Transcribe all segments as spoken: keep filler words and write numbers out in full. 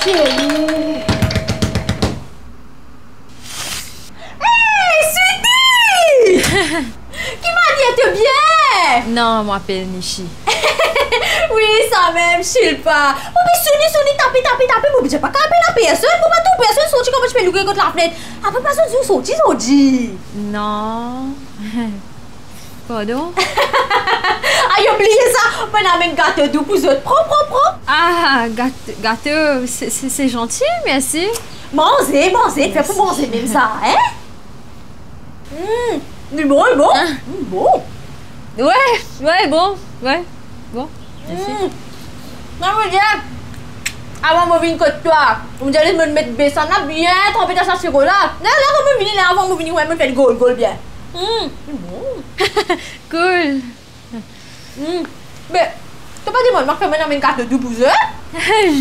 Hey, Sweetie! Ki manier, to bien? Non, mo apel Nishi. Wi, samem, Shilpa. Mo pe sone, sone, tape, tape, tape, mo bizin pa kapav apel personn, mo pa trouv personn sorti, kouma ti pe louk kot lafnet. Apre pa sorti, sorti, sorti. Non. Pardon? Ay, oubliye sa, mo'nn amenn gato dou pou zot. Pran, pran, pran. Ah, gat-, gato, se, se, se zanti, mersi. Manze, manze, fer pou manze mem sa, hein? Hmm, li bon, li bon. Ah. Hmm, bon. Wi, wi, bon, wi, bon. Mersi. Hmm. Non, mo dir, avan mo vinn kot twa, mo dir, les mo met besann la bien tranpe dan sa siro la. La, la, kan mo vini la, avan mo vini, wi, mo fer li gol, gol bien. Hmm, bon. Cool. Hmm. Me, to pa dimann mwa ki fer mo'nn amenn gato dou pou zot?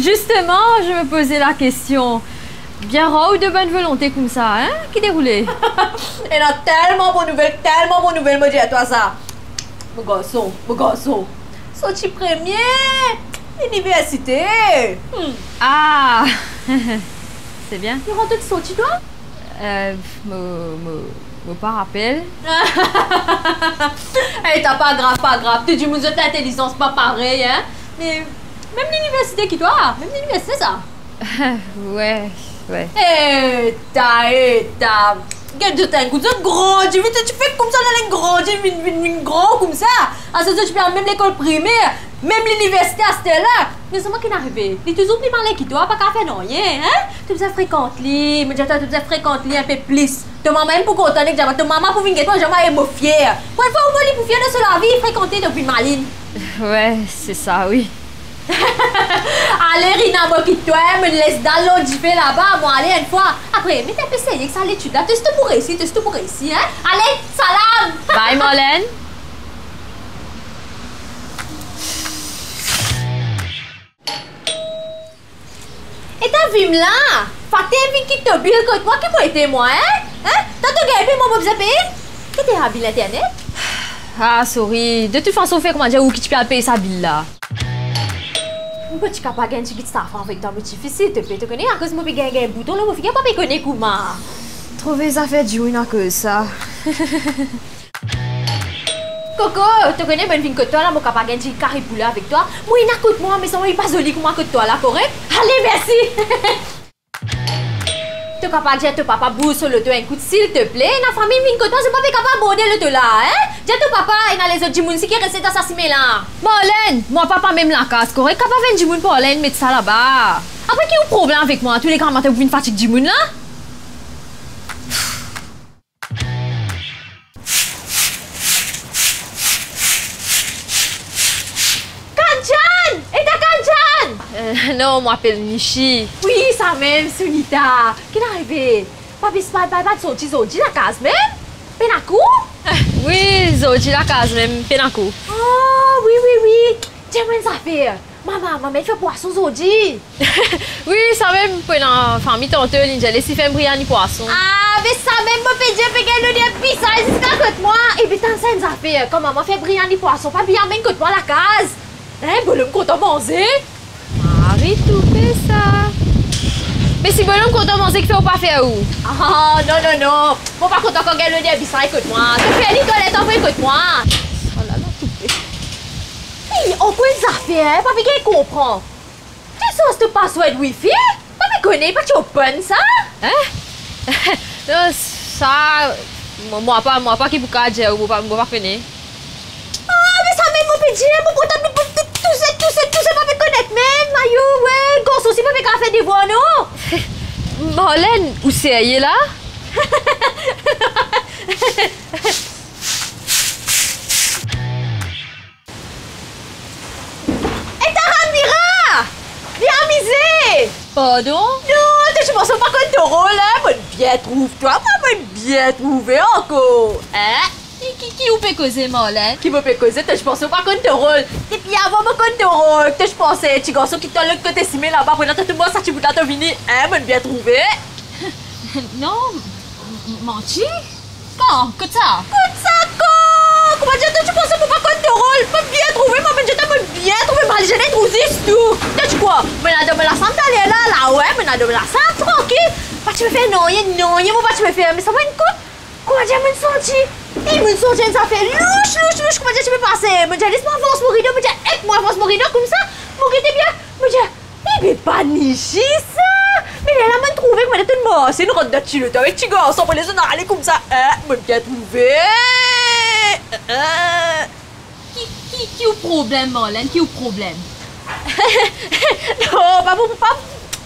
Justement, je me posais la question. Bien rar ou de bonne volonté koumsa, hein? Ki deroule? Ena telman bon nouvel, telman bon nouvel, mo dir twa sa. Mo garson, mo garson. Sorti premie liniversite. Hmm. Ah! C'est bien. Li rant sorti twa? Euh, mo, mo, mo pa rapel. Eh, ta pa grav, pa grav. Tou dimoun zot lintelizans pa parey, hein. Me mem liniversite ki twa, mem liniversite sa. Wi, wi. Eta, eta. Get zot enn kout, zot grandi vit, zot ti fer koumsa, la, zot grandi, vinn, vinn, vinn gran koumsa. Aster zot ti pe al mem lekol primer, mem liniversite aster la. Me selman ki'nn arive, li touzour pli malin ki twa, pa kapav fer nanye, hein? To bizin frekant li, mo dir twa, to bizin frekant li inpe plis. To mama enn pou kontan, nek zama to mama pou vinn get mwa, zama e mo fier. Pou enn fwa oumwin li pou fier dan so lavi, frekante, to vinn malin. Wi, se sa, wi. Ale, Rina, mo kit twa, mo les dal lor dife laba, mo ale enn fwa. Apre, met inpe serye ek sa letid la, to, to pou reysi, to, to pou reysi, hein? Ale, salam! Bye, Marlène. Eta vim la, fatin vinn kit to bil kot mwa, ki mo ete mwa, hein? Hein? Twa to gagn bil, mwa mo bizin peye? Ki to ena bil internet? Ah, sorry. De tout fason, fer koumadir ou ki ti pe al pey sa bil la. Mo pa ti kapav gagn tigit safran avek twa, mo tifi, silteple, to kone, akoz mo pe gagn, gagn bouton lor mo figir, pa pe kone kouma. Trouve zafer dimoun akoz sa. Koko, to kone, mo'nn vinn kot twa la, mo kapav gagn tigit kari poule avek twa. Mo ena kot mwa, me sa mo pa zoli kouma kot twa la, korek? Ale, mersi. To kapav dir to papa bouz so loto enn kout, silteple? Ena fami vinn kot mwa, zot pa pe kapav bord loto la, hein? Dir to papa, ena lezot dimoun si ki reste dan sa sime la. Marlène, mwa pa, pa mem lakaz, korek? Kapav enn dimoun Marlène met sa laba. Apre ki ou problem avek mwa? Touleka matin ou vinn fatig dimoun la. Kanchan! Eta Kanchan! Euh, non, mo apel Nishi. Wi, sa mem, Sunita. Ki'nn arive? Papi, pa, pa, pa sorti zordi lakaz mem? Pena kour? Wi, zordi lakaz mem, pena kour. Oh, wi, wi, wi. Dir mwa enn zafer. Mama, mama, fer pwason zordi. Wi, sa mem, pou ena fami tanto, li dir li ti fer briani pwason. Ah, be sa mem, mo pe dir pe gagn loder bizay ziska kot mwa. E be tann sa enn zafer, kan mama fer briani pwason, pa bliye amenn kot mwa lakaz. Hein, bolom kontan manze. Mari toupe sa. Me si bolom kontan manze, kifer ou pa fer ou? Ah, non, non, non. Mo pa kontan kan gagn loder bizay kot mwa. To fer li, to ale anvoy kot mwa. Oh la la, toupe. Hey, ankor enn zafer, hein, pa pe gagn konpran. Ki sorti to password wifi? Pa pe kone, pa ti open sa? Hein? Non, sa, mo, mo pa, mo pa ki pou kapav dir ou, mo pa, mo pa kone. Ah, me sa mem mo pe dir, mo portab, mo tou, touse, touse, touse, pa pe konek mem, ayo, we, garson si pa pe kapav fer devwar, non? Marlène, ou serye la? Eta Ramira! Vinn amize! Pardon? Non, to ti panse mo pa konn to rol, hein? Mo'nn bien trouv twa, mwa, mo'nn bien trouve ankor, hein? Ki, ki, ki ou pe koze, Marlène? Ki mo pe koze? To ti panse mo pa konn to rol? Depi avan mo konn to rol. To ti panse ti garson ki dan lot kote sime laba, apre la to tourn sa ti bout la, to vini, hein? Mo'nn bien trouve. Non, m-, m-, manti? Kan? Kot sa? Kot sa kan? Koumadir to ti panse mo pa konn to rol? Mo bien trouve, mo, mo'nn dir twa mo bien trouve, mo al zene trou zis tou. To ti krwar mo ena dan mo lasam taler la, la Ah wi, monn al dormi lasal, trankil. Pa ti pe fer nanye, nanye mo pa ti pe fer, me sa mo enn kout, koumadir monn santi, e monn santi enn zafer louch, louch, louch, koumadir ti pe pase. Mo dir, les mo avans mo rido, mo dir, ek mo avans mo rido koumsa, mo gete bien, mo dir, e be pa ni isi sa. Me lerla monn trouve koumadir tonn marse, nou rant dan ti loto avek ti garson, apre ler zot ale koumsa, eh, monn bien trouve. Eh, eh. Ki, ki, ki ou problem, Marlène? Ki ou problem? Non, pa, pa, pa,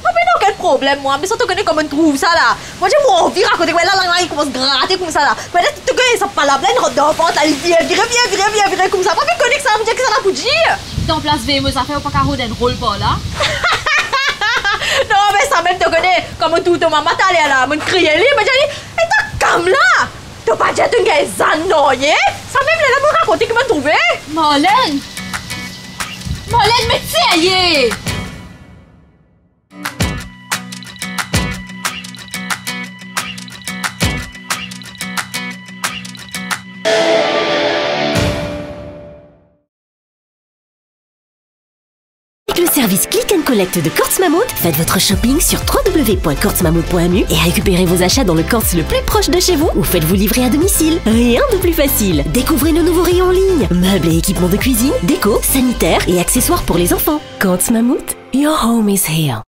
pa pena okenn problem, mwa. Me sa to kone kouma monn trouv sa la. Mwa, mo anvi rakonte, mwa, la, la, la, li koumans grate koumsa la. Mwa, to kone sa palab la, li rant dan vant la, li vire, vire, vire, vire, vire, vire koumsa. Mwa, mo kone kisannla pou dir, kisannla pou dir. Dan plas vey mo zafer, ou pa kapav rod enn rol par la? Non, me sa mem, to kone, kouma monn trouv to mama taler la, monn kriye li, mo dir li, e to kam la? To pa dir to gagn zann nanye? Sa mem lerla mo rakont ki monn trouve. Marlène! Marlène, met serye! Avec le service Click and Collect de Courts Mammouth, faites votre shopping sur trois W point courts mammouth point M U et récupérez vos achats dans le Courts le plus proche de chez vous ou faites-vous livrer à domicile. Rien de plus facile. Découvrez nos nouveaux rayons en ligne. Meubles et équipements de cuisine, déco, sanitaire et accessoires pour les enfants. Courts Mammouth, your home is here.